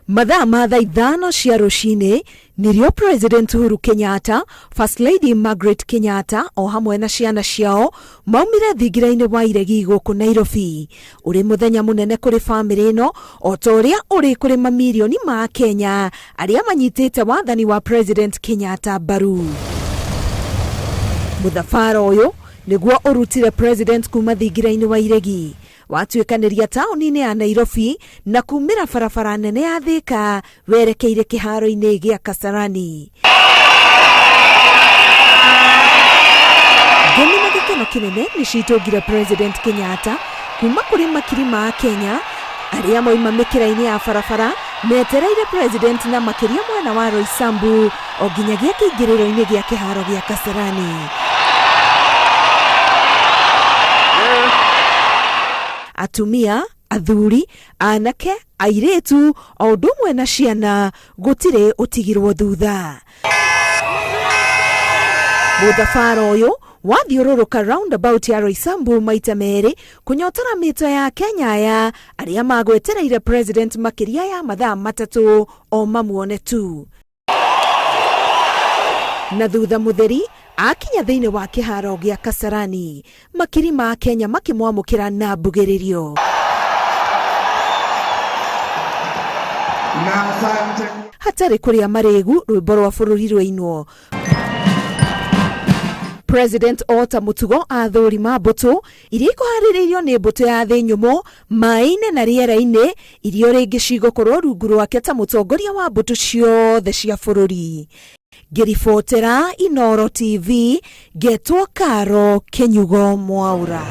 Mathaa ma thaa ithano cia rũcinĩ nĩrĩo President Uhuru Kenyatta, First Lady Margaret Kenyatta o hamwe na ciana ciao maumire thingira-inĩ wa iregi gũkũ Nairobi. Ũrĩ mũthenya mũnene kũrĩ bamĩrĩ ĩno o ta ũrĩa ũrĩ kũrĩ mamirioni ma Akenya arĩa manyitĩte wathani wa President Kenyatta mbaru. Mũthabara ũyũ nĩguo ũrutire President kuma thingira-inĩ wa iregi watuĩkanĩria taũni-inĩ ya Nairobi na kumĩra barabara nene ya Thika werekeire kĩharo-inĩ gĩa Kasarani. Ngemi na gĩkeno kĩnene nĩ citũngire President Kenyatta kuma kũrĩ makiri ma Akenya arĩa moima mĩkĩra-inĩ ya barabara metereire President na makĩria mwena wa Roysambu o nginyagia kĩingĩrĩro-inĩ gĩa kĩharo gĩa Kasarani. Atumia, athuri, anake, airĩtu o ũndũ ũmwe na ciana gũtirĩ ũtigirwo thutha. Mũthabara ũyũ wathiũrũrũka roundabout ya Roysambu maita merĩ kũnyotora mĩto ya Kenya aya arĩa magwetereire president makĩria ya mathaa matatũ o mamuone tu. Na thutha mũtheri akinya thĩinĩ wa kĩharo gĩa Kasarani, makiri ma Kenya makĩmwamũkĩra na mbugĩrĩrio. Hatarĩ kũrĩa marĩgu, rwĩmbo rwa bũrũri rwainwo. President ota mũtugo athũrima mbũtũ iria ikũharĩrĩirio nĩ mbũtũ ya thĩ nyũmũ maĩ-inĩ na rĩera-inĩ iria o rĩngĩ cigũkorwo rungu rwake ta mũtongoria wa mbũtũ ciothe cia bũrũri. Ngĩribotera Inooro TV, ngetwo Karo Kĩnyugo Mwaura.